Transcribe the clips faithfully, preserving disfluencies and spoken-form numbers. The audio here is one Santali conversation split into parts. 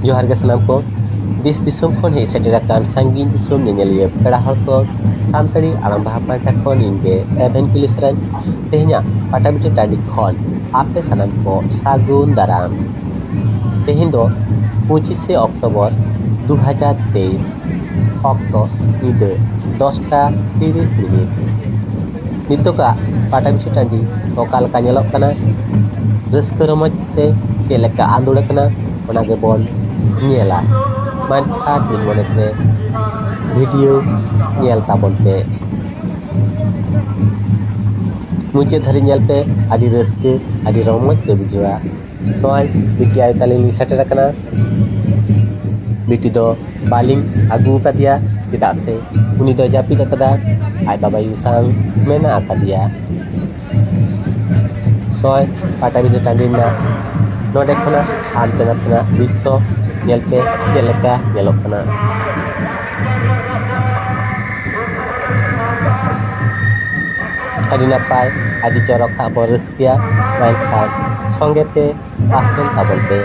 ᱡᱚᱦᱟᱨ ᱜᱮ ᱥᱟᱱᱟᱢ ᱠᱚ᱾ ᱫᱮᱥ ᱫᱤᱥᱚᱢ ᱠᱷᱚᱱ ᱦᱮᱡ ᱥᱮᱴᱮᱨ ᱟᱠᱟᱱ ᱥᱟᱺᱜᱤᱧ ᱫᱤᱥᱚᱢ ᱧᱮᱧᱮᱞᱤᱭᱟᱹ ᱯᱮᱲᱟ ᱦᱚᱲ ᱠᱚ, ᱥᱟᱱᱛᱟᱲᱤ ᱟᱲᱟᱝ ᱵᱟᱦᱟ ᱯᱟᱦᱴᱟ ᱠᱷᱚᱱ ᱤᱧ ᱜᱮ ᱮᱵᱷᱮᱱ ᱠᱤᱞᱤ ᱥᱚᱨᱮᱱ᱾ ᱛᱮᱦᱮᱧᱟᱜ ᱯᱟᱴᱟᱵᱤᱸᱫᱷᱟᱹ ᱴᱟᱺᱰᱤ ᱠᱷᱚᱱ ᱟᱯᱮ ᱥᱟᱱᱟᱢ ᱠᱚ ᱥᱟᱹᱜᱩᱱ ᱫᱟᱨᱟᱢ᱾ ᱛᱮᱦᱮᱧ ᱫᱚ ᱯᱚᱸᱪᱤᱥᱮ ᱚᱠᱴᱳᱵᱚᱨ ᱫᱩ ᱦᱟᱡᱟᱨ ᱛᱮᱭᱤᱥ, ᱚᱠᱛᱚ ᱧᱤᱫᱟᱹ ᱫᱚᱥᱴᱟ ᱛᱤᱨᱤᱥ ᱢᱤᱱᱤᱴ᱾ ᱱᱤᱛᱚᱜᱟᱜ ᱯᱟᱴᱟᱵᱤᱸᱫᱷᱟᱹ ᱴᱟᱺᱰᱤ ᱚᱠᱟ ᱞᱮᱠᱟ ᱧᱮᱞᱚᱜ ᱠᱟᱱᱟ, ᱨᱟᱹᱥᱠᱟᱹ ᱨᱚᱢᱚᱡᱽ ᱛᱮ ᱪᱮᱫ ᱞᱮᱠᱟ ᱟᱸᱫᱳᱲ ᱟᱠᱟᱱᱟ, ᱚᱱᱟ ᱜᱮᱵᱚᱱ ᱧᱮᱞᱟ᱾ ᱢᱮᱱᱠᱷᱟᱱ ᱤᱧ ᱢᱚᱱᱮ ᱛᱮ ᱵᱷᱤᱰᱤᱭᱳ ᱧᱮᱞ ᱛᱟᱵᱚᱱ ᱯᱮ, ᱢᱩᱪᱟᱹᱫ ᱫᱷᱟᱹᱨᱤᱡ ᱧᱮᱞ ᱯᱮ, ᱟᱹᱰᱤ ᱨᱟᱹᱥᱠᱟᱹ, ᱟᱹᱰᱤ ᱨᱚᱢᱚᱡᱽ ᱯᱮ ᱵᱩᱡᱷᱟᱹᱣᱟ᱾ ᱱᱚᱜᱼᱚᱭ ᱵᱤᱴᱤ ᱟᱭᱳ ᱛᱟᱹᱞᱤᱧ ᱞᱤᱧ ᱥᱮᱴᱮᱨ ᱟᱠᱟᱱᱟ᱾ ᱵᱤᱴᱤ ᱫᱚ ᱵᱟᱹᱞᱤᱧ ᱟᱹᱜᱩ ᱟᱠᱟᱫᱮᱭᱟ, ᱪᱮᱫᱟᱜ ᱥᱮ ᱩᱱᱤ ᱫᱚ ᱡᱟᱹᱯᱤᱫ ᱟᱠᱟᱫᱟ, ᱟᱡ ᱵᱟᱵᱟ ᱟᱭᱳ ᱥᱟᱶ ᱢᱮᱱᱟᱜ ᱟᱠᱟᱫᱮᱭᱟ᱾ ᱱᱚᱜᱼᱚᱭ ᱯᱟᱴᱟᱵᱤᱸᱫᱷᱟᱹ ᱴᱟᱺᱰᱤ ᱨᱮᱱᱟᱜ ᱱᱚᱰᱮ ᱠᱷᱚᱱᱟᱜ ᱦᱟᱱᱛᱮ ᱱᱟᱛᱮᱱᱟᱜ ᱫᱨᱤᱥᱥᱚ ᱧᱮᱞ ᱯᱮ, ᱪᱮᱫ ᱞᱮᱠᱟ ᱧᱮᱞᱚᱜ ᱠᱟᱱᱟ᱾ ᱟᱹᱰᱤ ᱱᱟᱯᱟᱭ, ᱟᱹᱰᱤ ᱪᱚᱨᱚᱠ ᱦᱟᱸᱜ ᱵᱚᱱ ᱨᱟᱹᱥᱠᱟᱹᱭᱟ, ᱢᱮᱱᱠᱷᱟᱱ ᱥᱚᱸᱜᱮ ᱛᱮ ᱛᱟᱦᱮᱱ ᱛᱟᱵᱚᱱ ᱯᱮ᱾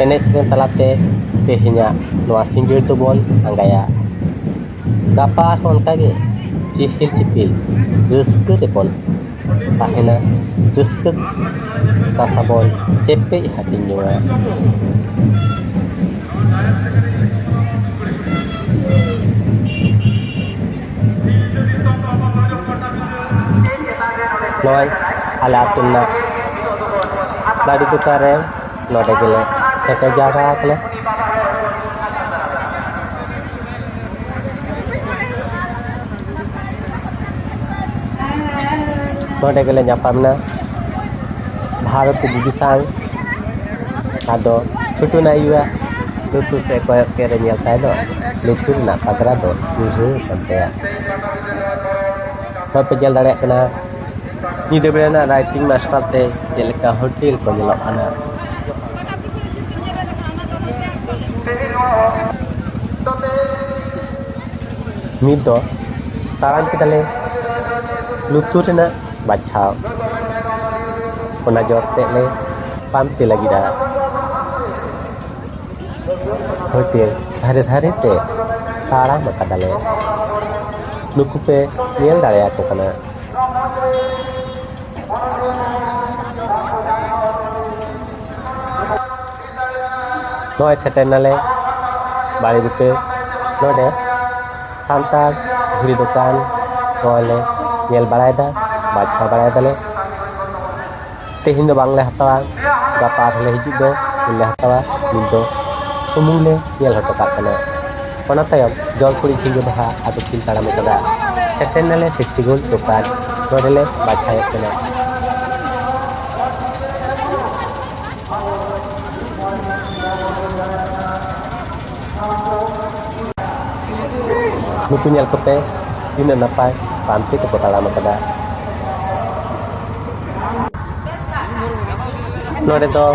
ᱮᱱᱮᱡ ᱥᱮᱨᱮᱧ ᱛᱟᱞᱟᱛᱮ ᱛᱮᱦᱮᱧᱟᱜ ᱱᱚᱣᱟ ᱥᱤᱸᱜᱟᱹᱲ ᱫᱚᱵᱚᱱ ᱟᱸᱜᱟᱭᱟ᱾ ᱜᱟᱯᱟ ᱟᱨᱦᱚᱸ ᱚᱱᱠᱟᱜᱮ ᱪᱤᱦᱤᱞ ᱪᱤᱯᱤᱞ ᱨᱟᱹᱥᱠᱟᱹ ᱨᱮᱵᱚᱱ ᱛᱟᱦᱮᱱᱟ, ᱨᱟᱹᱥᱠᱟᱹ ᱨᱟᱥᱟ ᱵᱚᱱ ᱪᱮᱯᱮᱡ ᱦᱟᱹᱴᱤᱧ ᱡᱚᱝᱟ᱾ ᱱᱚᱜᱼᱚᱭ ᱟᱞᱮ ᱟᱹᱛᱩ ᱨᱮᱱᱟᱜ ᱞᱟᱹᱰᱩ ᱫᱚᱠᱟᱱ ᱨᱮ ᱱᱚᱰᱮ ᱜᱮᱞᱮ ᱥᱮᱴᱮᱨ ᱡᱟᱣᱨᱟ ᱟᱠᱟᱱᱟ᱾ ᱱᱚᱰᱮ ᱜᱮᱞᱮ ᱧᱟᱯᱟᱢ ᱮᱱᱟ ᱵᱷᱟᱨᱚᱛᱤ ᱫᱤᱫᱤ ᱥᱟᱶ᱾ ᱟᱫᱚ ᱪᱷᱩᱴᱩ ᱱᱟᱭᱩᱣᱟᱜ ᱞᱩᱛᱩᱨ ᱥᱮᱫ ᱠᱚᱭᱚᱜ ᱠᱮᱫ ᱨᱮ ᱧᱮᱞ ᱛᱟᱭ ᱫᱚ ᱞᱩᱛᱩᱨ ᱨᱮᱱᱟᱜ ᱯᱟᱜᱽᱨᱟ ᱫᱚ ᱧᱩᱨᱦᱟᱹ ᱟᱠᱟᱱ ᱛᱟᱭᱟ᱾ ᱱᱚᱜᱼᱚᱭ ᱯᱮ ᱧᱮᱞ ᱫᱟᱲᱮᱭᱟᱜ ᱠᱟᱱᱟ ᱧᱤᱫᱟᱹ ᱵᱮᱲᱟ ᱨᱮᱱᱟᱜ ᱞᱟᱭᱴᱤᱝ ᱢᱟᱨᱥᱟᱞ ᱛᱮ ᱪᱮᱫ ᱞᱮᱠᱟ ᱦᱳᱴᱮᱞ ᱠᱚ ᱧᱮᱞᱚᱜ ᱠᱟᱱᱟ᱾ ᱱᱤᱛ ᱫᱚ ᱛᱟᱲᱟᱢ ᱠᱮᱫᱟᱞᱮ ᱞᱩᱛᱩᱨ ᱨᱮᱱᱟᱜ ᱵᱟᱪᱷᱟᱣ᱾ ᱚᱱᱟ ᱡᱚᱨ ᱛᱮ ᱞᱮ ᱯᱟᱱᱛᱮ ᱞᱟᱹᱜᱤᱫᱼᱟ᱾ ᱦᱳᱴᱮᱞ ᱫᱷᱟᱨᱮ ᱫᱷᱟᱨᱮ ᱛᱮ ᱛᱟᱲᱟᱢ ᱟᱠᱟᱫᱟᱞᱮ᱾ ᱱᱩᱠᱩ ᱯᱮ ᱧᱮᱞ ᱫᱟᱲᱮᱭᱟᱠᱚ ᱠᱟᱱᱟ᱾ ᱱᱚᱜᱼᱚᱭ ᱥᱮᱴᱮᱨ ᱱᱟᱞᱮ ᱵᱟᱲᱮ ᱵᱩᱴᱟᱹ᱾ ᱱᱚᱰᱮ ᱥᱟᱱᱛᱟᱲ ᱜᱷᱩᱲᱤ ᱫᱚᱠᱟᱱ ᱠᱚᱞᱮ ᱧᱮᱞ ᱵᱟᱲᱟᱭᱮᱫᱟ, ᱵᱟᱪᱷᱟᱣ ᱵᱟᱲᱟᱭᱮᱫᱟᱞᱮ᱾ ᱛᱮᱦᱮᱧ ᱫᱚ ᱵᱟᱝᱞᱮ ᱦᱟᱛᱟᱣᱟ, ᱜᱟᱯᱟ ᱟᱨᱦᱚᱸ ᱞᱮ ᱦᱤᱡᱩᱜ ᱫᱚ ᱩᱱᱞᱮ ᱦᱟᱛᱟᱣᱟ᱾ ᱱᱤᱛ ᱫᱚ ᱥᱩᱢᱩᱝ ᱞᱮ ᱧᱮᱞ ᱦᱚᱴᱚ ᱠᱟᱜ ᱠᱟᱱᱟ᱾ ᱚᱱᱟ ᱛᱟᱭᱚᱢ ᱡᱚᱞᱯᱩᱲᱤ ᱡᱷᱤᱸᱜᱟᱹ ᱵᱟᱦᱟ ᱟᱹᱛᱩ ᱠᱤᱱ ᱛᱟᱲᱟᱢ ᱟᱠᱟᱫᱟ᱾ ᱥᱮᱴᱮᱨ ᱱᱟᱞᱮ ᱥᱤᱴᱤ ᱜᱳᱞᱰ ᱫᱚᱠᱟᱱ, ᱱᱚᱰᱮ ᱞᱮ ᱵᱟᱪᱷᱟᱣᱮᱫ ᱠᱟᱱᱟ᱾ ᱱᱩᱠᱩ ᱧᱮᱞ ᱠᱚᱯᱮ ᱛᱤᱱᱟᱹᱜ ᱱᱟᱯᱟᱭ ᱯᱟᱱᱛᱮ ᱛᱮᱠᱚ ᱛᱟᱲᱟᱢ ᱟᱠᱟᱫᱟ᱾ ᱱᱚᱰᱮ ᱫᱚ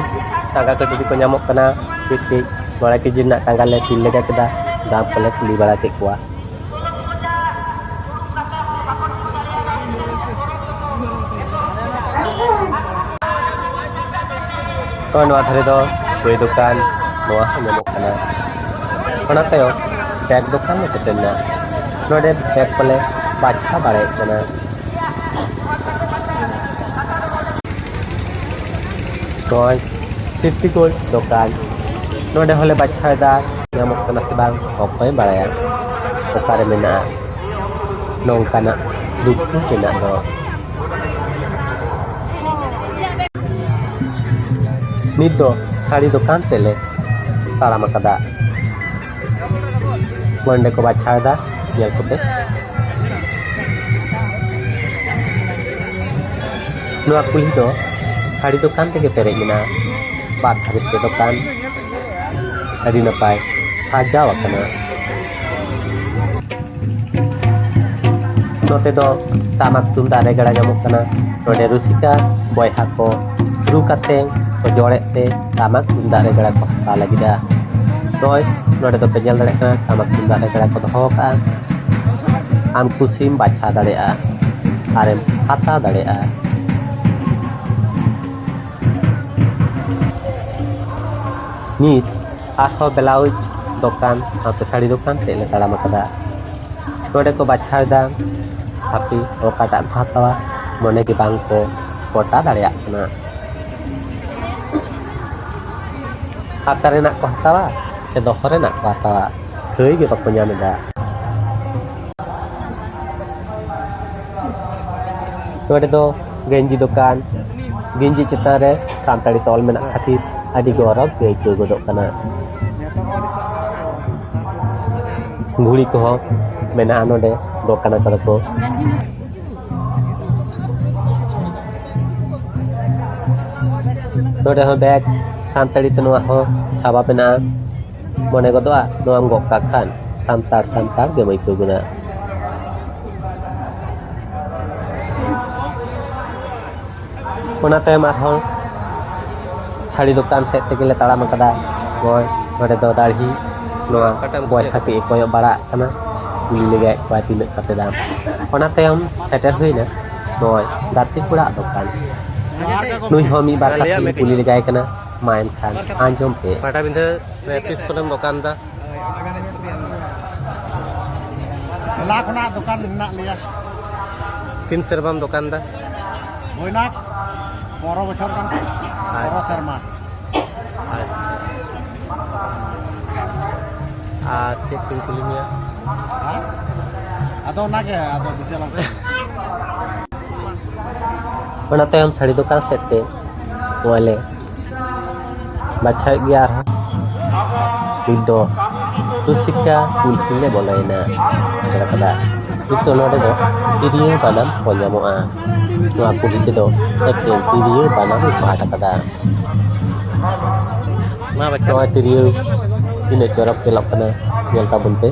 ᱴᱟᱸᱜᱟ ᱠᱟᱹᱴᱩᱵᱤ ᱠᱚ ᱧᱟᱢᱚᱜ ᱠᱟᱱᱟ᱾ ᱴᱷᱤᱠ ᱴᱷᱤᱠ ᱢᱚᱬᱮ ᱠᱮᱡᱤ ᱨᱮᱱᱟᱜ ᱴᱟᱸᱜᱟ ᱞᱮ ᱛᱤᱞ ᱞᱮᱜᱟ ᱠᱮᱫᱟ, ᱫᱟᱢ ᱠᱚᱞᱮ ᱠᱩᱞᱤ ᱵᱟᱲᱟ ᱠᱮᱫ ᱠᱚᱣᱟ᱾ ᱛᱚ, ᱱᱚᱣᱟ ᱫᱷᱟᱨᱮ ᱫᱚ ᱵᱳᱭ ᱫᱚᱠᱟᱱ, ᱱᱚᱣᱟ ᱦᱚᱸ ᱧᱟᱢᱚᱜ ᱠᱟᱱᱟ᱾ ᱚᱱᱟ ᱛᱟᱭᱚᱢ ᱵᱮᱜᱽ ᱫᱚᱠᱟᱱ ᱞᱮ ᱥᱮᱴᱮᱨ ᱮᱱᱟ᱾ ᱱᱚᱰᱮ ᱵᱮᱜᱽ ᱠᱚᱞᱮ ᱵᱟᱪᱷᱟᱣ ᱵᱟᱲᱟᱭᱮᱫ ᱠᱟᱱᱟ᱾ ᱱᱚᱜᱼᱚᱭ ᱥᱤᱴᱤ ᱜᱳᱞᱰ ᱫᱚᱠᱟᱱ, ᱱᱚᱰᱮ ᱦᱚᱸᱞᱮ ᱵᱟᱪᱷᱟᱣ ᱮᱫᱟ, ᱧᱟᱢᱚᱜ ᱠᱟᱱᱟ ᱥᱮ ᱵᱟᱝ, ᱚᱠᱚᱭ ᱵᱟᱲᱟᱭᱟ ᱚᱠᱟᱨᱮ ᱢᱮᱱᱟᱜᱼᱟ ᱱᱚᱝᱠᱟᱱᱟᱜ ᱫᱩᱠ ᱨᱮᱱᱟᱜ ᱫᱚ᱾ ᱱᱤᱛ ᱫᱚ ᱥᱟᱹᱲᱤ ᱫᱚᱠᱟᱱ ᱥᱮᱫ ᱞᱮ ᱛᱟᱲᱟᱢ ᱟᱠᱟᱫᱟ᱾ ᱱᱚᱸᱰᱮ ᱠᱚ ᱵᱟᱪᱷᱟᱣ ᱮᱫᱟ, ᱧᱮᱞ ᱠᱚᱯᱮ᱾ ᱱᱚᱣᱟ ᱠᱩᱞᱦᱤ ᱫᱚ ᱥᱟᱹᱲᱤ ᱫᱚᱠᱟᱱ ᱛᱮᱜᱮ ᱯᱮᱨᱮᱡ ᱢᱮᱱᱟᱜᱼᱟ᱾ ᱵᱟᱨ ᱫᱷᱟᱨᱮ ᱛᱮ ᱫᱚᱠᱟᱱ, ᱟᱹᱰᱤ ᱱᱟᱯᱟᱭ ᱥᱟᱡᱟᱣ ᱟᱠᱟᱱᱟ᱾ ᱱᱚᱛᱮ ᱫᱚ ᱴᱟᱢᱟᱠ ᱛᱩᱢᱫᱟᱜ ᱨᱮᱜᱽᱲᱟ ᱧᱟᱢᱚᱜ ᱠᱟᱱᱟ᱾ ᱱᱚᱰᱮ ᱨᱩᱥᱤᱠᱟ ᱵᱚᱭᱦᱟ ᱠᱚ ᱨᱩ ᱠᱟᱛᱮ ᱠᱚ ᱡᱚᱲᱮᱫ ᱛᱮ ᱴᱟᱢᱟᱠ ᱛᱩᱢᱫᱟᱜ ᱨᱮᱜᱽᱲᱟ ᱠᱚ ᱦᱟᱛᱟᱣ ᱞᱟᱹᱜᱤᱫᱼᱟ᱾ ᱱᱚᱜᱼᱚᱭ ᱱᱚᱰᱮ ᱫᱚᱯᱮ ᱧᱮᱞ ᱫᱟᱲᱮᱭᱟᱜ ᱠᱟᱱᱟ, ᱴᱟᱢᱟᱠ ᱛᱩᱢᱫᱟᱜ ᱨᱮᱜᱽᱲᱟ ᱠᱚ ᱫᱚᱦᱚ ᱟᱠᱟᱫᱼᱟ᱾ ᱟᱢ ᱠᱩᱥᱤᱢ ᱵᱟᱪᱷᱟᱣ ᱫᱟᱲᱮᱭᱟᱜᱼᱟ ᱟᱨᱮᱢ ᱦᱟᱛᱟᱣ ᱫᱟᱲᱮᱭᱟᱜᱼᱟ᱾ ᱱᱤᱛ ᱟᱨᱦᱚᱸ ᱵᱞᱟᱣᱩᱡᱽ ᱫᱚᱠᱟᱱ ᱥᱟᱶᱛᱮ ᱥᱟᱹᱲᱤ ᱫᱚᱠᱟᱱ ᱥᱮᱫ ᱞᱮ ᱛᱟᱲᱟᱢ ᱟᱠᱟᱫᱟ᱾ ᱱᱚᱰᱮ ᱠᱚ ᱵᱟᱪᱷᱟᱣ ᱮᱫᱟ, ᱦᱟᱯᱮ ᱚᱠᱟᱴᱟᱜ ᱠᱚ ᱦᱟᱛᱟᱣᱟ, ᱢᱚᱱᱮ ᱜᱮ ᱵᱟᱝ ᱠᱚ ᱯᱚᱴᱟ ᱫᱟᱲᱮᱭᱟᱜ ᱠᱟᱱᱟ᱾ ᱦᱟᱛᱟᱣ ᱨᱮᱱᱟᱜ ᱠᱚ ᱦᱟᱛᱟᱣᱟ ᱥᱮ ᱫᱚᱦᱚ ᱨᱮᱱᱟᱜ ᱠᱚ ᱦᱟᱛᱟᱣᱟ, ᱠᱷᱟᱹᱭ ᱜᱮ ᱵᱟᱠᱚ ᱧᱟᱢ ᱮᱫᱟ᱾ ᱱᱚᱰᱮ ᱫᱚ ᱜᱮᱧᱡᱤ ᱫᱚᱠᱟᱱ, ᱜᱮᱧᱡᱤ ᱪᱮᱛᱟᱱ ᱨᱮ ᱥᱟᱱᱛᱟᱲᱤ ᱛᱚᱞ ᱢᱮᱱᱟᱜ ᱠᱷᱟᱹᱛᱤᱨ ᱟᱹᱰᱤ ᱜᱚᱨᱚᱵᱽ ᱜᱮ ᱟᱹᱭᱠᱟᱹᱣ ᱜᱚᱫᱚᱜ ᱠᱟᱱᱟ᱾ ᱜᱷᱩᱲᱤ ᱠᱚᱦᱚᱸ ᱢᱮᱱᱟᱜᱼᱟ ᱱᱚᱰᱮ, ᱫᱚᱠᱟᱱ ᱟᱠᱟᱫᱟ ᱠᱚ᱾ ᱱᱚᱰᱮ ᱦᱚᱸ ᱵᱮᱜᱽ ᱥᱟᱱᱛᱟᱲᱤ ᱛᱮ ᱱᱚᱣᱟ ᱦᱚᱸ ᱪᱷᱟᱵᱟ ᱢᱮᱱᱟᱜᱼᱟ᱾ ᱢᱚᱱᱮ ᱜᱚᱫᱚᱜᱼᱟ ᱱᱚᱣᱟᱢ ᱜᱚᱜ ᱠᱟᱜ ᱠᱷᱟᱱ ᱥᱟᱱᱛᱟᱲ ᱥᱟᱱᱛᱟᱲ ᱜᱮᱢ ᱟᱹᱭᱠᱟᱹᱣ ᱜᱚᱫᱟ᱾ ᱚᱱᱟ ᱛᱟᱭᱚᱢ ᱟᱨᱦᱚᱸ ᱥᱟᱹᱲᱤ ᱫᱚᱠᱟᱱ ᱥᱮᱫ ᱛᱮᱜᱮᱞᱮ ᱛᱟᱲᱟᱢ ᱟᱠᱟᱫᱟ᱾ ᱱᱚᱜᱼᱚᱭ ᱱᱚᱰᱮ ᱫᱚ ᱫᱟᱲᱦᱤ ᱱᱚᱣᱟ ᱚᱠᱟᱴᱟᱜ ᱮᱢ ᱵᱚᱭᱦᱟ ᱠᱩᱥᱤᱭᱟᱜ ᱠᱟᱛᱮ ᱠᱚᱭᱚᱜ ᱵᱟᱲᱟᱜ ᱠᱟᱱᱟ, ᱠᱩᱞᱤ ᱞᱮᱜᱟᱭᱮᱫ ᱠᱚᱣᱟ ᱛᱤᱱᱟᱹᱜ ᱠᱟᱛᱮ ᱫᱟᱢ᱾ ᱚᱱᱟ ᱛᱟᱭᱚᱢ ᱥᱮᱴᱮᱨ ᱦᱩᱭᱱᱟ ᱱᱚᱜᱼᱚᱭ ᱜᱟᱛᱮ ᱠᱚᱲᱟᱣᱟᱜ ᱫᱚᱠᱟᱱ᱾ ᱱᱩᱭ ᱦᱚᱸ ᱢᱤᱫ ᱵᱟᱨ ᱠᱟᱛᱷᱟᱧ ᱠᱩᱞᱤ ᱞᱮᱜᱟᱭ ᱠᱟᱱᱟ, ᱢᱟ ᱮᱱᱠᱷᱟᱱ ᱟᱸᱡᱚᱢ ᱯᱮ᱾ ᱯᱟᱴᱟᱵᱤᱸᱫᱷᱟᱹ ᱨᱮ ᱛᱤᱥ ᱠᱷᱚᱱᱮᱢ ᱫᱚᱠᱟᱱ ᱫᱟ? ᱦᱚᱞᱟ ᱠᱷᱚᱱᱟᱜ ᱫᱚᱠᱟᱱ ᱢᱮᱱᱟᱜ ᱞᱮᱭᱟ᱾ ᱛᱤᱱ ᱥᱮᱨᱢᱟᱢ ᱫᱚᱠᱟᱱ ᱫᱟ? ᱦᱩᱭᱱᱟ ᱯᱚᱱᱨᱚ ᱵᱚᱪᱷᱚᱨ ᱜᱟᱱ᱾ ᱟᱪᱪᱷᱟ᱾ ᱯᱚᱱᱨᱚ ᱥᱮᱨᱢᱟ᱾ ᱟᱪᱪᱷᱟ᱾ ᱟᱨ ᱪᱮᱫ ᱠᱚᱧ ᱠᱩᱞᱤ ᱢᱮᱭᱟ? ᱦᱮᱸ? ᱟᱫᱚ ᱚᱱᱟᱜᱮ, ᱟᱫᱚ ᱵᱤᱥᱤ ᱟᱞᱚᱢ ᱚᱱᱟ ᱛᱟᱭᱚᱢ ᱥᱟᱹᱲᱤ ᱫᱚᱠᱟᱱ ᱥᱮᱫ ᱛᱮ ᱱᱚᱜᱼᱚᱭ ᱞᱮ ᱵᱟᱪᱷᱟᱣᱮᱫ ᱜᱮᱭᱟ ᱟᱨᱦᱚᱸ᱾ ᱱᱤᱛ ᱫᱚ ᱨᱩᱥᱤᱠᱟ ᱠᱩᱞᱦᱤ ᱞᱮ ᱵᱚᱞᱚᱭᱮᱱᱟ᱾ ᱥᱮᱴᱮᱨ ᱟᱠᱟᱫᱟ᱾ ᱱᱤᱛ ᱫᱚ ᱱᱚᱰᱮ ᱫᱚ ᱛᱤᱨᱭᱳ ᱵᱟᱱᱟᱢ ᱠᱚ ᱧᱟᱢᱚᱜᱼᱟ᱾ ᱱᱚᱣᱟ ᱠᱩᱞᱦᱤ ᱛᱮᱫᱚ ᱮᱠᱮᱱ ᱛᱤᱨᱭᱳ ᱵᱟᱱᱟᱢ ᱜᱮᱠᱚ ᱦᱟᱴ ᱟᱠᱟᱫᱟ᱾ ᱢᱟ ᱵᱟᱪᱷᱟ᱾ ᱱᱚᱣᱟ ᱛᱤᱨᱭᱳ ᱛᱤᱱᱟᱹᱜ ᱪᱚᱨᱚᱠ ᱧᱮᱞᱚᱜ ᱠᱟᱱᱟ, ᱧᱮᱞ ᱛᱟᱵᱚᱱ ᱯᱮ᱾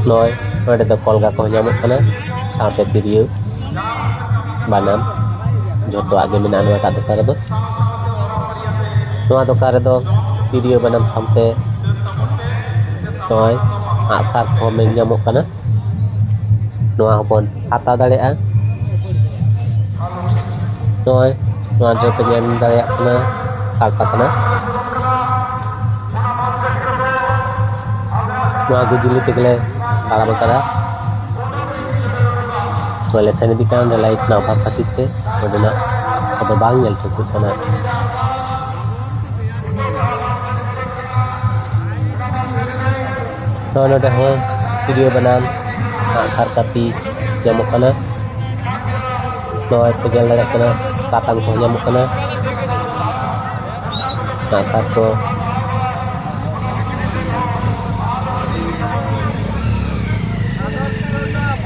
ᱱᱚᱜᱼᱚᱭ ᱱᱚᱰᱮ ᱫᱚ ᱠᱚᱞᱜᱟ ᱠᱚᱦᱚᱸ ᱧᱟᱢᱚᱜ ᱠᱟᱱᱟ, ᱥᱟᱶᱛᱮ ᱛᱤᱨᱭᱳ, ᱵᱟᱱᱟᱢ, ᱡᱷᱚᱛᱚᱣᱟᱜ ᱜᱮ ᱢᱮᱱᱟᱜᱼᱟ ᱱᱚᱣᱟᱴᱟᱜ ᱫᱚᱠᱟᱱ ᱨᱮᱫᱚ᱾ ᱱᱚᱣᱟ ᱫᱚᱠᱟᱱ ᱨᱮᱫᱚ ᱛᱤᱨᱭᱳ ᱵᱟᱱᱟᱢ ᱥᱟᱶᱛᱮ ᱱᱚᱜᱼᱚᱭ ᱟᱜᱼᱥᱟᱨ ᱠᱚᱦᱚᱸ ᱧᱮᱞ ᱧᱟᱢᱚᱜ ᱠᱟᱱᱟ᱾ ᱱᱚᱣᱟ ᱦᱚᱸᱵᱚᱱ ᱦᱟᱛᱟᱣ ᱫᱟᱲᱮᱭᱟᱜᱼᱟ᱾ ᱱᱚᱜᱼᱚᱭ ᱱᱚᱣᱟ ᱫᱚᱯᱮ ᱧᱮᱞ ᱫᱟᱲᱮᱭᱟᱜ ᱠᱟᱱᱟ, ᱥᱟᱲᱯᱟ ᱠᱟᱱᱟ᱾ ᱱᱚᱣᱟ ᱜᱩᱡᱩᱞᱤ ᱛᱮᱜᱮᱞᱮ ᱛᱟᱲᱟᱢ ᱟᱠᱟᱫᱟ᱾ ᱱᱚᱜᱼᱚᱭ ᱞᱮ ᱥᱮᱱ ᱤᱫᱤᱜ ᱠᱟᱱᱟ, ᱚᱸᱰᱮ ᱞᱟᱭᱤᱴ ᱨᱮᱱᱟᱜ ᱚᱵᱷᱟᱵᱽ ᱠᱷᱟᱹᱛᱤᱨ ᱛᱮ ᱚᱸᱰᱮᱱᱟᱜ ᱠᱚᱫᱚ ᱵᱟᱝ ᱧᱮᱞ ᱴᱷᱤᱠᱚᱜ ᱠᱟᱱᱟ᱾ ᱱᱚᱜᱼᱚᱭ ᱱᱚᱰᱮ ᱦᱚᱸ ᱛᱤᱨᱭᱳ ᱵᱟᱱᱟᱢ, ᱟᱜᱼᱥᱟᱨ ᱠᱟᱹᱯᱤ ᱧᱟᱢᱚᱜ ᱠᱟᱱᱟ᱾ ᱱᱚᱜᱼᱚᱭ ᱯᱮ ᱧᱮᱞ ᱫᱟᱲᱮᱭᱟᱜ ᱠᱟᱱᱟ, ᱛᱟᱛᱟᱝ ᱠᱚᱦᱚᱸ ᱧᱟᱢᱚᱜ ᱠᱟᱱᱟ, ᱟᱜᱼᱥᱟᱨ ᱠᱚ,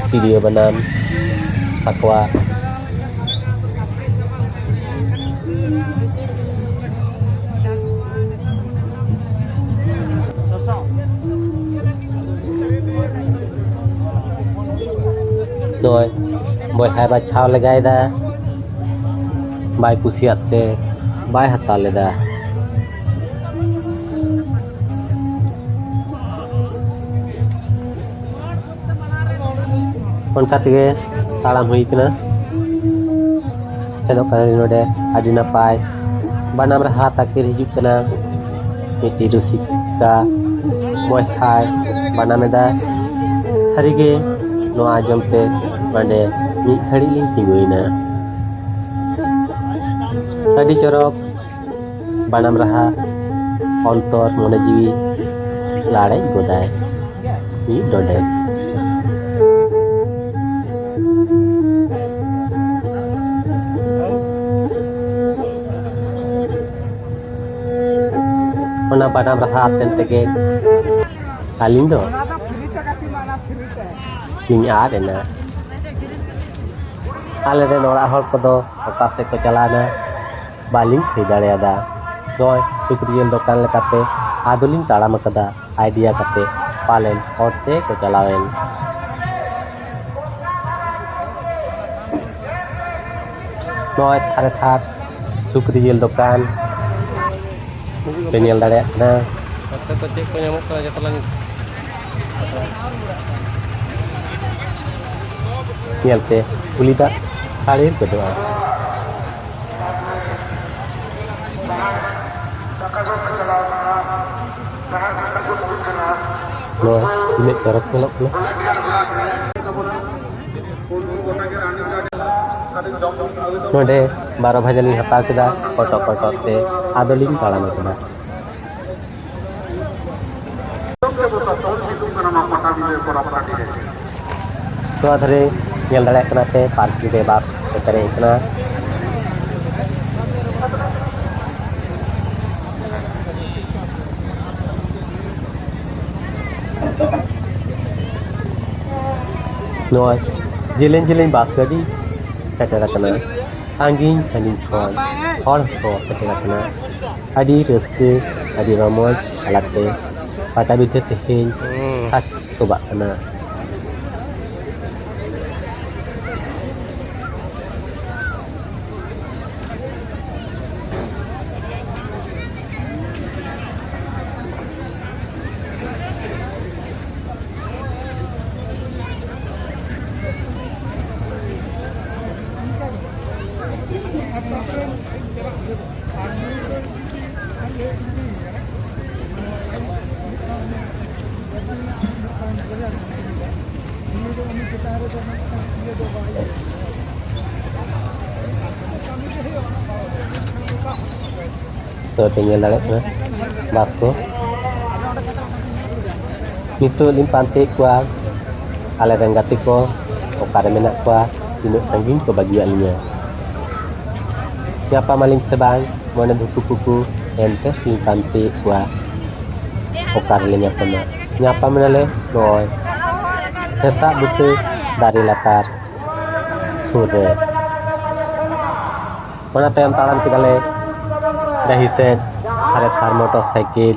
ᱛᱤᱨᱭᱳ ᱵᱟᱱᱟᱢ, ᱥᱟᱠᱣᱟ᱾ ᱱᱚᱜᱼᱚᱭ ᱵᱚᱭᱦᱟᱭ ᱵᱟᱪᱷᱟᱣ ᱞᱮᱜᱟᱭᱮᱫᱟ, ᱵᱟᱭ ᱠᱩᱥᱤᱭᱟᱜ ᱛᱮ ᱵᱟᱭ ᱦᱟᱛᱟᱣ ᱞᱮᱫᱟ᱾ ᱚᱱᱠᱟ ᱛᱮᱜᱮ ᱛᱟᱲᱟᱢ ᱦᱩᱭ ᱠᱟᱱᱟ, ᱥᱮᱱᱚᱜ ᱠᱟᱱᱟᱞᱤᱧ ᱱᱚᱰᱮ᱾ ᱟᱹᱰᱤ ᱱᱟᱯᱟᱭ ᱵᱟᱱᱟᱢ ᱨᱟᱦᱟ ᱛᱟᱠᱮᱨ ᱦᱤᱡᱩᱜ ᱠᱟᱱᱟ᱾ ᱢᱤᱫᱴᱤᱡ ᱨᱩᱥᱤᱠᱟ ᱵᱚᱭᱦᱟᱭ ᱵᱟᱱᱟᱢ ᱮᱫᱟ᱾ ᱥᱟᱹᱨᱤᱜᱮ ᱱᱚᱣᱟ ᱟᱸᱡᱚᱢ ᱛᱮ ᱱᱚᱰᱮ ᱢᱤᱫ ᱜᱷᱟᱹᱲᱤᱡ ᱞᱤᱧ ᱛᱤᱸᱜᱩᱭᱮᱱᱟ᱾ ᱟᱹᱰᱤ ᱪᱚᱨᱚᱠ ᱵᱟᱱᱟᱢ ᱨᱟᱦᱟ, ᱚᱱᱛᱚᱨ ᱢᱚᱱᱮ ᱡᱤᱣᱤ ᱞᱟᱲᱮᱡ ᱜᱚᱫᱟᱭ ᱢᱤᱫ ᱰᱚᱸᱰᱮᱠ᱾ ᱚᱱᱟ ᱵᱟᱱᱟᱢ ᱨᱟᱦᱟ ᱟᱛᱮᱱ ᱛᱮᱜᱮ ᱟᱹᱞᱤᱧ ᱫᱚ ᱞᱤᱧ ᱟᱫ ᱮᱱᱟ᱾ ᱟᱞᱮ ᱨᱮᱱ ᱚᱲᱟᱜ ᱦᱚᱲ ᱠᱚᱫᱚ ᱚᱠᱟ ᱥᱮᱫ ᱠᱚ ᱪᱟᱞᱟᱣᱱᱟ, ᱵᱟᱹᱞᱤᱧ ᱴᱷᱤᱠ ᱫᱟᱲᱮᱭᱟᱫᱟ᱾ ᱱᱚᱜᱼᱚᱭ ᱥᱩᱠᱨᱤ ᱡᱤᱞ ᱫᱚᱠᱟᱱ ᱞᱮᱠᱟᱛᱮ ᱟᱫᱚᱞᱤᱧ ᱛᱟᱲᱟᱢ ᱟᱠᱟᱫᱟ, ᱟᱭᱰᱤᱭᱟ ᱠᱟᱛᱮ ᱯᱟᱞᱮᱱ ᱚᱱᱛᱮ ᱠᱚ ᱪᱟᱞᱟᱣᱮᱱ᱾ ᱱᱚᱜᱼᱚᱭ ᱛᱷᱟᱨᱮ ᱛᱷᱟᱨ ᱥᱩᱠᱨᱤ ᱡᱤᱞ ᱫᱚᱠᱟᱱ᱾ ᱯᱮ ᱧᱮᱞ ᱫᱟᱲᱮᱭᱟᱜ ᱠᱟᱱᱟ᱾ ᱱᱚᱛᱮ ᱫᱚ ᱪᱮᱫ ᱠᱚ ᱧᱟᱢᱚᱜ ᱠᱟᱱᱟ ᱡᱚᱛᱚ ᱞᱟᱝ ᱧᱮᱞᱛᱮ ᱩᱞᱤ ᱫᱟᱜ ᱥᱟᱹᱲᱤᱨ ᱜᱚᱫᱚᱜᱼᱟ᱾ ᱱᱚᱣᱟ ᱛᱤᱱᱟᱹᱜ ᱪᱚᱨᱚᱠ ᱧᱮᱞᱚᱜ ᱠᱟᱱᱟ᱾ ᱱᱚᱰᱮ ᱵᱟᱨᱚ ᱵᱷᱟᱡᱟ ᱞᱤᱧ ᱦᱟᱛᱟᱣ ᱠᱮᱫᱟ, ᱠᱚᱴᱚᱜ ᱠᱚᱴᱚᱜ ᱛᱮ ᱟᱫᱚᱞᱤᱧ ᱛᱟᱲᱟᱢ ᱟᱠᱟᱫᱟ᱾ ᱱᱚᱣᱟ ᱫᱷᱟᱨᱮ ᱧᱮᱞ ᱫᱟᱲᱮᱭᱟᱜ ᱠᱟᱱᱟ ᱯᱮ, ᱯᱟᱨᱠᱤᱝ ᱨᱮ ᱵᱟᱥ ᱠᱚ ᱯᱮᱨᱮᱡ ᱟᱠᱟᱱᱟ᱾ ᱱᱚᱜᱼᱚᱭ ᱡᱮᱞᱮᱧ ᱡᱮᱞᱮᱧ ᱵᱟᱥ ᱜᱟᱹᱰᱤ ᱥᱮᱴᱮᱨ ᱟᱠᱟᱱᱟ᱾ ᱥᱟᱺᱜᱤᱧ ᱥᱟᱺᱜᱤᱧ ᱠᱷᱚᱱ ᱦᱚᱲ ᱦᱚᱸᱠᱚ ᱥᱮᱴᱮᱨ ᱟᱠᱟᱱᱟ᱾ ᱟᱹᱰᱤ ᱨᱟᱹᱥᱠᱟᱹ, ᱟᱹᱰᱤ ᱨᱚᱢᱚᱡᱽ ᱛᱟᱞᱟᱛᱮ ᱯᱟᱴᱟᱵᱤᱸᱫᱷᱟᱹ ᱛᱮᱦᱮᱧ ᱥᱟᱡᱽ ᱥᱚᱵᱟᱜ ᱠᱟᱱᱟ᱾ ᱛᱚ ᱯᱮ ᱧᱮᱞ ᱫᱟᱲᱮᱭᱟᱜ ᱠᱟᱱᱟ ᱵᱟᱥ ᱠᱚ᱾ ᱱᱤᱛᱚᱜ ᱞᱤᱧ ᱯᱟᱱᱛᱮᱭᱮᱫ ᱠᱚᱣᱟ ᱟᱞᱮ ᱨᱮᱱ ᱜᱟᱛᱮ ᱠᱚ ᱚᱠᱟᱨᱮ ᱢᱮᱱᱟᱜ ᱠᱚᱣᱟ, ᱛᱤᱱᱟᱹᱜ ᱥᱟᱺᱜᱤᱧ ᱠᱚ ᱵᱟᱹᱜᱤᱭᱟᱫ ᱞᱤᱧᱟ᱾ ᱧᱟᱯᱟᱢ ᱟᱹᱞᱤᱧ ᱥᱮ ᱵᱟᱝ ᱢᱚᱱᱮ ᱫᱷᱩᱠᱩ ᱯᱩᱠᱩ, ᱮᱱᱛᱮ ᱞᱤᱧ ᱯᱟᱱᱛᱮᱭᱮᱫ ᱠᱚᱣᱟ ᱚᱠᱟ ᱨᱮᱞᱮ ᱧᱟᱯᱟᱢᱟ᱾ ᱧᱟᱯᱟᱢ ᱮᱱᱟᱞᱮ ᱱᱚᱜᱼᱚᱭ ᱦᱮᱸᱥᱟᱜ ᱵᱩᱴᱟᱹ ᱫᱟᱨᱮ ᱞᱟᱛᱟᱨ ᱥᱩᱨ ᱨᱮ᱾ ᱚᱱᱟ ᱛᱟᱭᱚᱢ ᱛᱟᱲᱟᱢ ᱠᱮᱫᱟᱞᱮ ᱰᱟᱹᱦᱤ ᱥᱮᱫ, ᱫᱷᱟᱨᱮ ᱛᱷᱟᱨ ᱢᱚᱴᱚᱨ ᱥᱟᱭᱠᱮᱞ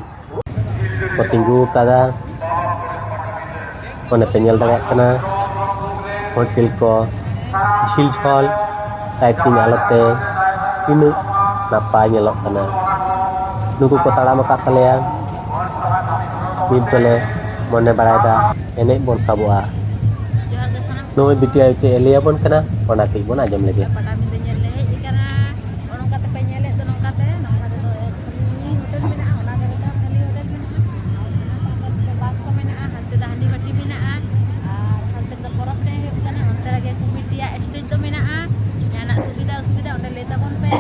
ᱠᱚ ᱛᱤᱸᱜᱩ ᱟᱠᱟᱫᱟ᱾ ᱚᱱᱮ ᱯᱮ ᱧᱮᱞ ᱫᱟᱲᱮᱭᱟᱜ ᱠᱟᱱᱟ ᱦᱳᱴᱮᱞ ᱠᱚ ᱡᱷᱤᱞ ᱡᱷᱚᱞ ᱞᱟᱭᱴᱤᱝ ᱟᱞᱚᱛᱮ ᱛᱤᱱᱟᱹᱜ ᱱᱟᱯᱟᱭ ᱧᱮᱞᱚᱜ ᱠᱟᱱᱟ᱾ ᱱᱩᱠᱩ ᱠᱚ ᱛᱟᱲᱟᱢ ᱟᱠᱟᱫ ᱛᱟᱞᱮᱭᱟ᱾ ᱱᱤᱛ ᱫᱚᱞᱮ ᱢᱚᱱᱮ ᱵᱟᱲᱟᱭᱮᱫᱟ ᱮᱱᱮᱡ ᱵᱚᱱ ᱥᱟᱵᱚᱜᱼᱟ᱾ ᱡᱚᱦᱟᱨ ᱜᱮ ᱥᱟᱱᱟᱢ ᱱᱩᱭ ᱠᱚ᱾ ᱵᱤᱴᱤ ᱟᱭᱳ ᱪᱮᱫ ᱮ ᱞᱟᱹᱭ ᱟᱵᱚᱱ ᱠᱟᱱᱟ, ᱚᱱᱟ ᱠᱟᱹᱡ ᱵᱚᱱ ᱟᱸᱡᱚᱢ ᱞᱮᱜᱮ᱾ ᱯᱟᱴᱟᱵᱤᱸᱫᱟᱹ ᱧᱮᱞ ᱞᱮ ᱦᱮᱡ ᱟᱠᱟᱱᱟ᱾ ᱱᱚᱜᱼᱚ ᱱᱚᱝᱠᱟ ᱛᱮᱯᱮ ᱧᱮᱞᱮᱫ ᱫᱚ, ᱱᱚᱝᱠᱟ ᱛᱮ, ᱱᱚᱝᱠᱟ ᱛᱮᱫᱚ ᱠᱷᱟᱹᱞᱤ ᱦᱳᱴᱮᱞ ᱢᱮᱱᱟᱜᱼᱟ, ᱚᱱᱟ ᱫᱷᱟᱨᱮ ᱫᱚ ᱠᱷᱟᱹᱞᱤ ᱦᱳᱴᱮᱞ ᱢᱮᱱᱟᱜᱼᱟ, ᱟᱨ ᱚᱱᱟ ᱯᱟᱥᱮ ᱫᱚ ᱵᱟᱥ ᱠᱚ ᱢᱮᱱᱟᱜᱼᱟ, ᱦᱟᱱᱛᱮ ᱫᱚ ᱦᱟᱺᱰᱤ ᱵᱟᱹᱴᱤ ᱢᱮᱱᱟᱜᱼᱟ, ᱟᱨ ᱦᱟᱱᱛᱮ ᱫᱚ ᱯᱚᱨᱚᱵᱽ ᱮᱱᱮᱡ ᱦᱩᱭᱩᱜ ᱠᱟᱱᱟ, ᱚᱱᱛᱮ ᱨᱮᱜᱮ ᱠᱚᱢᱤᱴᱤᱭᱟᱜ ᱥᱴᱮᱡᱽ ᱫᱚ ᱢᱮᱱᱟᱜᱼᱟ᱾ ᱡᱟᱦᱟᱱᱟᱜ ᱥᱩᱵᱤᱫᱷᱟ ᱚᱥᱩᱵᱤᱫᱷᱟ ᱚᱸᱰᱮ ᱞᱟᱹᱭ ᱛᱟᱵᱚᱱ ᱯᱮ᱾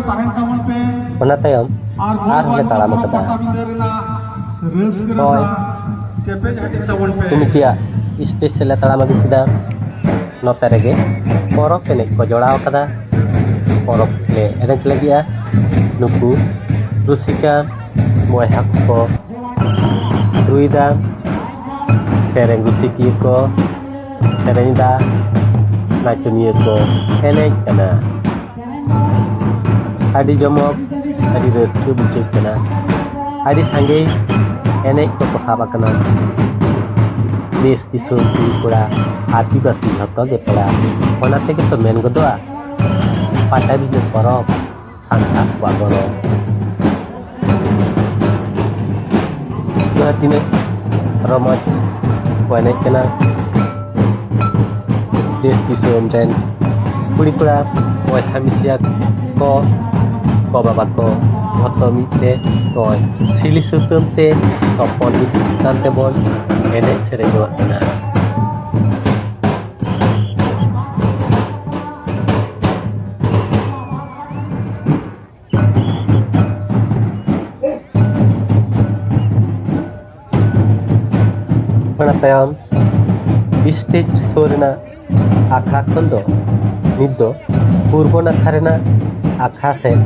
ᱛᱟᱦᱮᱱ ᱛᱟᱵᱚᱱ ᱯᱮ᱾ ᱚᱱᱟ ᱛᱟᱭᱚᱢ ᱟᱨ ᱟᱨᱦᱚᱸ ᱞᱮ ᱛᱟᱲᱟᱢ ᱟᱠᱟᱫᱟ᱾ ᱯᱟᱴᱟᱵᱤᱸᱫᱟᱹ ᱨᱮᱱᱟᱜ ᱨᱟᱹᱥᱠᱟᱹ ᱦᱳᱭ᱾ ᱨᱟᱥᱟ ᱪᱮᱯᱮᱡ ᱦᱟᱹᱴᱤᱧ ᱛᱟᱵᱚᱱ ᱯᱮ᱾ ᱠᱚᱢᱤᱴᱤᱭᱟᱜ ᱥᱴᱮᱡᱽ ᱥᱮᱫ ᱞᱮ ᱛᱟᱲᱟᱢ ᱟᱹᱜᱩ ᱠᱮᱫᱟ᱾ ᱱᱚᱛᱮ ᱨᱮᱜᱮ ᱯᱚᱨᱚᱵᱽ ᱮᱱᱮᱡ ᱠᱚ ᱡᱚᱲᱟᱣ ᱟᱠᱟᱫᱟ᱾ ᱯᱚᱨᱚᱵᱽ ᱞᱮ ᱮᱱᱮᱡ ᱞᱟᱹᱜᱤᱫᱼᱟ᱾ ᱱᱩᱠᱩ ᱨᱩᱥᱤᱠᱟ, ᱵᱚᱭᱦᱟ ᱠᱚ ᱨᱩᱭᱫᱟ, ᱥᱮᱨᱮᱧ ᱨᱩᱥᱤᱠᱤᱭᱟᱹ ᱠᱚ ᱥᱮᱨᱮᱧ ᱫᱟ, ᱱᱟᱪᱚᱱᱤᱭᱟᱹ ᱠᱚ ᱮᱱᱮᱡ ᱠᱟᱱᱟ᱾ ᱟᱹᱰᱤ ᱡᱚᱢᱚᱠ, ᱟᱹᱰᱤ ᱨᱟᱹᱥᱠᱟᱹ ᱵᱩᱡᱷᱟᱹᱜ ᱠᱟᱱᱟ᱾ ᱟᱹᱰᱤ ᱥᱟᱸᱜᱮ ᱮᱱᱮᱡ ᱠᱚᱠᱚ ᱥᱟᱵ ᱟᱠᱟᱱᱟ᱾ ᱫᱮᱥ ᱫᱤᱥᱚᱢ ᱠᱩᱲᱤ ᱠᱚᱲᱟ, ᱟᱹᱫᱤᱵᱟᱹᱥᱤ ᱡᱷᱚᱛᱚ ᱜᱮ ᱯᱮᱲᱟ᱾ ᱚᱱᱟ ᱛᱮᱜᱮ ᱛᱚ ᱢᱮᱱ ᱜᱚᱫᱚᱜᱼᱟ, ᱯᱟᱴᱟᱵᱤᱸᱫᱟᱹ ᱯᱚᱨᱚᱵᱽ ᱥᱟᱱᱛᱟᱲ ᱠᱚᱣᱟᱜ ᱜᱚᱨᱚᱵᱽ᱾ ᱡᱟᱦᱟᱸ ᱛᱤᱱᱟᱹᱜ ᱨᱚᱢᱚᱡᱽ ᱠᱚ ᱮᱱᱮᱡ ᱠᱟᱱᱟ, ᱫᱮᱥ ᱫᱤᱥᱚᱢ ᱨᱮᱱ ᱠᱩᱲᱤ ᱠᱚᱲᱟ, ᱵᱚᱭᱦᱟ ᱢᱤᱥᱤᱭᱟ ᱠᱚ, ᱜᱚ ᱵᱟᱵᱟ ᱠᱚ, ᱡᱷᱚᱛᱚ ᱢᱤᱫ ᱛᱮ ᱱᱚᱜᱼᱚᱭ ᱥᱤᱞᱤ ᱥᱩᱛᱟᱹᱢ ᱛᱮ ᱛᱚᱯᱚᱞ ᱤᱫᱤ ᱠᱟᱱ ᱛᱮᱵᱚᱱ ᱮᱱᱮᱡ ᱥᱮᱨᱮᱧ ᱡᱚᱝᱟᱜ ᱠᱟᱱᱟ᱾ ᱚᱱᱟ ᱛᱟᱭᱚᱢ ᱥᱴᱮᱡᱽ ᱥᱳ ᱨᱮᱱᱟᱜ ᱟᱠᱷᱲᱟ ᱠᱷᱚᱱ ᱫᱚ ᱱᱤᱛ ᱫᱚ ᱯᱩᱨᱵᱚ ᱱᱟᱠᱷᱟ ᱨᱮᱱᱟᱜ ᱟᱠᱷᱲᱟ ᱥᱮᱫ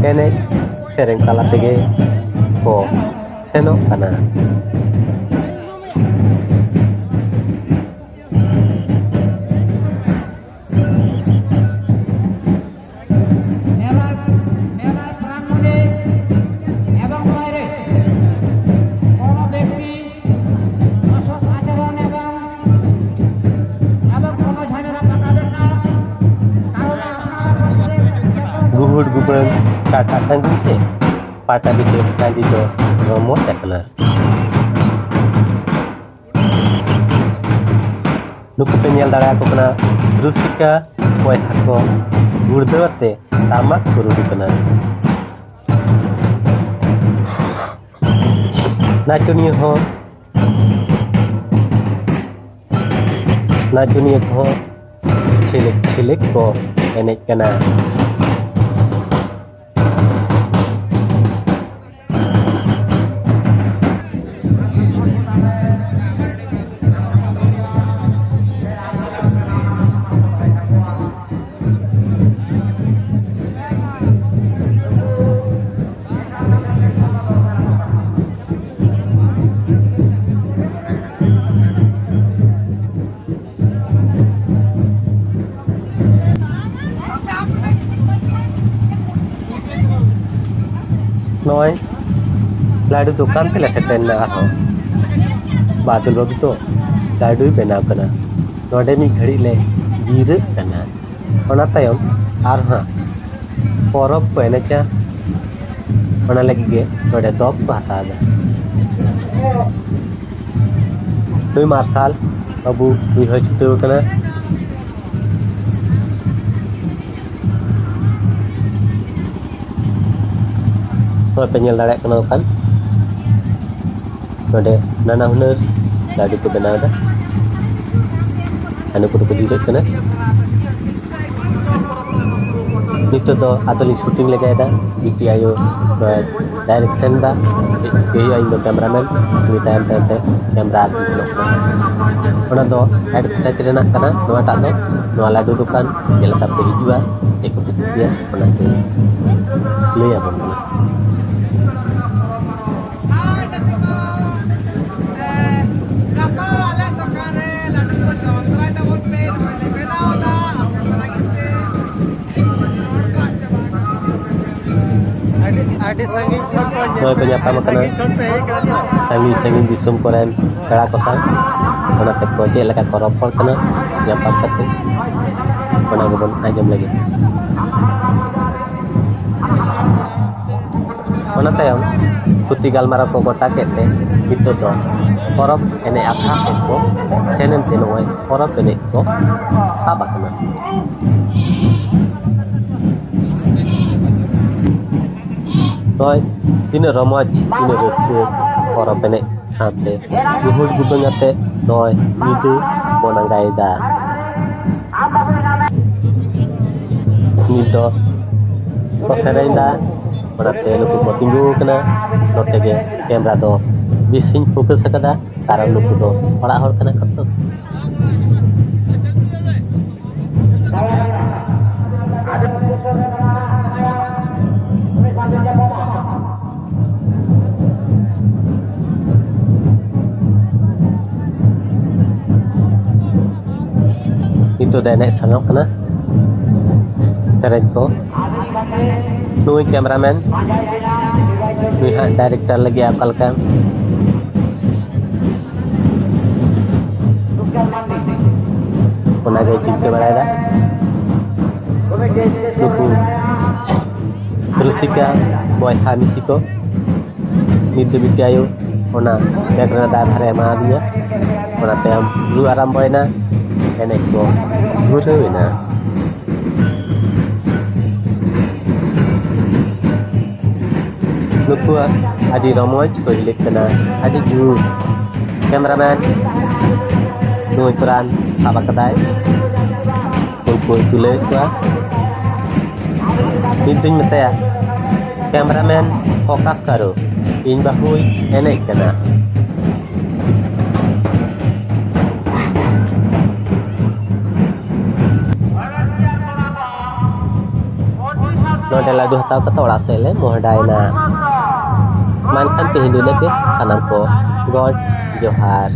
ᱮᱱᱮᱡ ᱥᱮᱨᱮᱧ ᱛᱟᱞᱟ ᱛᱮᱜᱮ ᱠᱚ ᱥᱮᱱᱚᱜ ᱠᱟᱱᱟ᱾ ᱢᱮᱞᱟ, ᱢᱮᱞᱟ ᱯᱨᱟᱝᱜᱚᱱ ᱨᱮ ᱮᱵᱚᱝ ᱵᱟᱭᱨᱮ ᱠᱳᱱᱳ ᱵᱮᱠᱛᱤ ᱚᱥᱚᱛ ᱟᱪᱚᱨᱚᱱ ᱮᱵᱚᱝ, ᱮᱵᱚᱝ ᱠᱳᱱᱳ ᱡᱷᱟᱢᱮᱞᱟ ᱯᱟᱴᱟᱵᱮᱱ ᱨᱮᱱᱟᱜ ᱠᱟᱨᱚᱱ ᱴᱟᱴᱟ ᱴᱟᱺᱰᱤ ᱛᱮ ᱯᱟᱴᱟᱵᱤᱸᱫᱷᱟᱹ ᱴᱟᱺᱰᱤ ᱫᱚ ᱨᱚᱢᱚᱡᱽ ᱟᱠᱟᱱᱟ᱾ ᱱᱩᱠᱩ ᱯᱮ ᱧᱮᱞ ᱫᱟᱲᱮᱭᱟᱠᱚ ᱠᱟᱱᱟ, ᱨᱩᱥᱤᱠᱟ ᱵᱚᱭᱦᱟ ᱠᱚ ᱜᱩᱲᱫᱟᱹᱣ ᱟᱛᱮ ᱴᱟᱢᱟᱠ ᱠᱚ ᱨᱩ ᱠᱟᱱᱟ᱾ ᱱᱟᱪᱚᱱᱤᱭᱟᱹ ᱦᱚᱸ, ᱱᱟᱪᱚᱱᱤᱭᱟᱹ ᱠᱚᱦᱚᱸ ᱪᱷᱤᱞᱤᱠ ᱪᱷᱤᱞᱤᱠ ᱠᱚ ᱮᱱᱮᱡ ᱠᱟᱱᱟ᱾ ᱱᱚᱜᱼᱚᱭ ᱞᱟᱹᱰᱩ ᱫᱚᱠᱟᱱ ᱛᱮᱞᱮ ᱥᱮᱴᱮᱨ ᱮᱱᱟ ᱟᱨᱦᱚᱸ᱾ ᱵᱟᱫᱚᱞ ᱵᱟᱹᱵᱩ ᱫᱚ ᱞᱟᱹᱰᱩᱭ ᱵᱮᱱᱟᱣ ᱠᱟᱱᱟ᱾ ᱱᱚᱰᱮ ᱢᱤᱫ ᱜᱷᱟᱹᱲᱤᱡ ᱞᱮ ᱡᱤᱨᱟᱹᱜ ᱠᱟᱱᱟ᱾ ᱚᱱᱟ ᱛᱟᱭᱚᱢ ᱟᱨᱦᱚᱸ ᱯᱚᱨᱚᱵᱽ ᱠᱚ ᱮᱱᱮᱡᱟ, ᱚᱱᱟ ᱞᱟᱹᱜᱤᱫ ᱜᱮ ᱱᱚᱰᱮ ᱫᱚᱯ ᱠᱚ ᱦᱟᱛᱟᱣ ᱮᱫᱟ᱾ ᱱᱩᱭ ᱢᱟᱨᱥᱟᱞ ᱵᱟᱹᱵᱩ, ᱱᱩᱭ ᱦᱚᱸᱭ ᱪᱷᱩᱴᱟᱹᱣ ᱟᱠᱟᱱᱟ᱾ ᱱᱚᱜᱼᱚᱭ ᱯᱮ ᱧᱮᱞ ᱫᱟᱲᱮᱭᱟᱜ ᱠᱟᱱᱟ ᱫᱚᱠᱟᱱ, ᱱᱚᱰᱮ ᱱᱟᱱᱟ ᱦᱩᱱᱟᱹᱨ ᱞᱟᱹᱰᱩ ᱠᱚ ᱵᱮᱱᱟᱣ ᱮᱫᱟ᱾ ᱟᱨ ᱱᱩᱠᱩ ᱫᱚᱠᱚ ᱡᱤᱨᱟᱹᱜ ᱠᱟᱱᱟ᱾ ᱱᱤᱛᱚᱜ ᱫᱚ ᱟᱫᱚᱞᱤᱧ ᱥᱩᱴᱤᱝ ᱞᱮᱜᱟᱭᱮᱫᱟ᱾ ᱵᱤᱴᱤ ᱟᱭᱳ ᱱᱚᱣᱟ ᱰᱟᱭᱨᱮᱠᱥᱚᱱ ᱫᱟ, ᱪᱮᱫ ᱪᱤᱠᱟᱹ ᱦᱩᱭᱩᱜᱼᱟ, ᱤᱧ ᱫᱚ ᱠᱮᱢᱮᱨᱟᱢᱮᱱ, ᱩᱱᱤ ᱛᱟᱭᱚᱢ ᱛᱟᱭᱚᱢ ᱛᱮ ᱠᱮᱢᱮᱨᱟ ᱟᱹᱜᱩ ᱥᱮᱱᱚᱜ ᱠᱟᱱᱟ᱾ ᱚᱱᱟ ᱫᱚ ᱮᱰᱵᱷᱮᱴᱟᱡᱽ ᱨᱮᱱᱟᱜ ᱠᱟᱱᱟ᱾ ᱱᱚᱣᱟᱴᱟᱜ ᱫᱚ ᱱᱚᱣᱟ ᱞᱟᱹᱰᱩ ᱫᱚᱠᱟᱱ ᱪᱮᱫ ᱞᱮᱠᱟ ᱯᱮ ᱦᱤᱡᱩᱜᱼᱟ, ᱪᱮᱫ ᱠᱚᱯᱮ ᱪᱤᱠᱟᱹᱭᱟ, ᱚᱱᱟ ᱠᱚ ᱞᱟᱹᱭ ᱟᱵᱚᱱ ᱠᱟᱱᱟ᱾ ᱦᱳᱭ, ᱜᱟᱛᱮ ᱠᱚ, ᱮ, ᱜᱟᱯᱟ ᱟᱞᱮ ᱫᱚᱠᱟᱱ ᱨᱮ ᱞᱟᱹᱰᱩ ᱠᱚ ᱡᱚᱢ ᱛᱚᱨᱟᱭ ᱛᱟᱵᱚᱱ ᱯᱮ, ᱱᱚᱜᱼᱚᱭ ᱞᱮ ᱵᱮᱱᱟᱣ ᱮᱫᱟ ᱟᱯᱮ ᱠᱚ ᱞᱟᱹᱜᱤᱫ ᱛᱮ᱾ ᱟᱹᱰᱤ, ᱟᱹᱰᱤ ᱥᱟᱺᱜᱤᱧ ᱠᱷᱚᱱ ᱠᱚ ᱧᱮᱞ ᱱᱚᱜᱼᱚᱭ ᱠᱚ ᱯᱮ, ᱧᱟᱯᱟᱢ ᱟᱹᱰᱤ ᱟᱠᱟᱱᱟ᱾ ᱥᱟᱺᱜᱤᱧ ᱠᱷᱚᱱ ᱯᱮ ᱦᱮᱡ ᱟᱠᱟᱱᱟ ᱛᱚ᱾ ᱥᱟᱺᱜᱤᱧ ᱥᱟᱺᱜᱤᱧ ᱫᱤᱥᱚᱢ ᱠᱚᱨᱮᱱ ᱯᱮᱲᱟ ᱠᱚ ᱥᱟᱶ ᱚᱱᱟᱛᱮ ᱠᱚ ᱪᱮᱫ ᱞᱮᱠᱟ ᱠᱚ ᱨᱚᱯᱚᱲ ᱠᱟᱱᱟ ᱧᱟᱯᱟᱢ ᱠᱟᱛᱮ, ᱚᱱᱟ ᱜᱮᱵᱚᱱ ᱟᱸᱡᱚᱢ ᱞᱟᱹᱜᱤᱫ᱾ ᱚᱱᱟ ᱛᱟᱭᱚᱢ ᱛᱷᱩᱛᱤ ᱜᱟᱞᱢᱟᱨᱟᱣ ᱠᱚ ᱜᱚᱴᱟ ᱠᱮᱫ ᱛᱮ ᱱᱤᱛᱚᱜ ᱫᱚ ᱯᱚᱨᱚᱵᱽ ᱮᱱᱮᱡ ᱟᱠᱷᱲᱟ ᱥᱮᱫ ᱠᱚ ᱥᱮᱱ ᱮᱱᱛᱮ ᱱᱚᱜᱼᱚᱭ ᱯᱚᱨᱚᱵᱽ ᱮᱱᱮᱡ ᱠᱚ ᱥᱟᱵ ᱟᱠᱟᱱᱟ᱾ ᱛᱚᱭ ᱛᱤᱱᱟᱹᱜ ᱨᱚᱢᱚᱡᱽ, ᱛᱤᱱᱟᱹᱜ ᱨᱟᱹᱥᱠᱟᱹ ᱯᱚᱨᱚᱵᱽ ᱮᱱᱮᱡ ᱥᱟᱶᱛᱮ ᱜᱩᱦᱩᱲ ᱜᱩᱰᱟᱹᱝ ᱟᱛᱮ ᱱᱚᱜᱼᱚᱭ ᱧᱤᱫᱟᱹ ᱵᱚᱱ ᱟᱸᱜᱟᱭᱮᱫᱟ᱾ ᱱᱤᱛ ᱫᱚ ᱠᱚ ᱥᱮᱨᱮᱧ ᱮᱫᱟ, ᱚᱱᱟᱛᱮ ᱱᱩᱠᱩ ᱠᱚ ᱛᱤᱸᱜᱩ ᱟᱠᱟᱱᱟ᱾ ᱱᱚᱛᱮ ᱜᱮ ᱠᱮᱢᱨᱟ ᱫᱚ ᱵᱮᱥᱤᱧ ᱯᱷᱳᱠᱟᱥ ᱟᱠᱟᱫᱟ, ᱠᱟᱨᱚᱱ ᱱᱩᱠᱩ ᱫᱚ ᱚᱲᱟᱜ ᱦᱚᱲ ᱠᱟᱱᱟ ᱠᱚ ᱛᱚ᱾ ᱱᱤᱛᱚᱜ ᱫᱚ ᱮᱱᱮᱡ ᱥᱟᱱᱟᱜ ᱠᱟᱱᱟ, ᱥᱮᱨᱮᱧ ᱠᱚ᱾ ᱱᱩᱭ ᱠᱮᱢᱨᱟᱢᱮᱱ, ᱱᱩᱭ ᱦᱟᱸᱜ ᱰᱟᱭᱨᱮᱠᱴᱚᱨ ᱞᱟᱹᱜᱤᱫ ᱚᱠᱟ ᱞᱮᱠᱟ, ᱚᱱᱟᱜᱮ ᱪᱤᱱᱛᱟᱹ ᱵᱟᱲᱟᱭᱮᱫᱟ᱾ ᱱᱩᱠᱩ ᱨᱩᱥᱤᱠᱟ ᱵᱚᱭᱦᱟ ᱢᱤᱥᱤ ᱠᱚ, ᱢᱤᱫ ᱫᱚ ᱢᱤᱫᱴᱮᱡ ᱟᱭᱳ ᱚᱱᱟ ᱵᱮᱜᱽ ᱨᱮᱱᱟᱜ ᱫᱟᱭᱵᱷᱟᱨᱮ ᱮᱢᱟᱫᱤᱧᱟ, ᱚᱱᱟ ᱛᱟᱭᱚᱢ ᱨᱩ ᱟᱨᱟᱢᱵᱚᱭᱮᱱᱟ, ᱮᱱᱮᱡ ᱠᱚ ᱫᱷᱩᱨᱟᱹᱣ ᱮᱱᱟ᱾ ᱱᱩᱠᱩᱣᱟᱜ ᱟᱹᱰᱤ ᱨᱚᱢᱚᱡᱽ ᱠᱚ ᱦᱤᱞᱟᱹᱜ ᱠᱟᱱᱟ, ᱟᱹᱰᱤ ᱡᱳᱨ᱾ ᱠᱮᱢᱨᱟᱢᱮᱱ ᱱᱩᱭ ᱯᱨᱟᱱ ᱥᱟᱵ ᱟᱠᱟᱫᱟᱭ, ᱩᱱᱠᱩᱭ ᱛᱩᱞᱟᱹᱣᱮᱫ ᱠᱚᱣᱟ᱾ ᱢᱤᱫ ᱫᱩᱧ ᱢᱮᱛᱟᱭᱟ, "ᱠᱮᱢᱨᱟᱢᱮᱱ, ᱯᱷᱳᱠᱟᱥ ᱠᱟᱨᱳ, ᱤᱧ ᱵᱟᱹᱦᱩᱭ ᱮᱱᱮᱡ ᱠᱟᱱᱟ᱾" ᱱᱚᱰᱮ ᱞᱟᱹᱰᱩ ᱦᱟᱛᱟᱣ ᱠᱟᱛᱮ ᱚᱲᱟᱜ ᱥᱮᱫ ᱞᱮ ᱢᱚᱦᱰᱟᱭᱮᱱᱟ᱾ ᱢᱟ ᱮᱱᱠᱷᱟᱱ ᱛᱮᱦᱮᱧ ᱫᱚ ᱤᱱᱟᱹᱜ ᱜᱮ, ᱥᱟᱱᱟᱢ ᱠᱚ ᱜᱚᱰ ᱡᱚᱦᱟᱨ᱾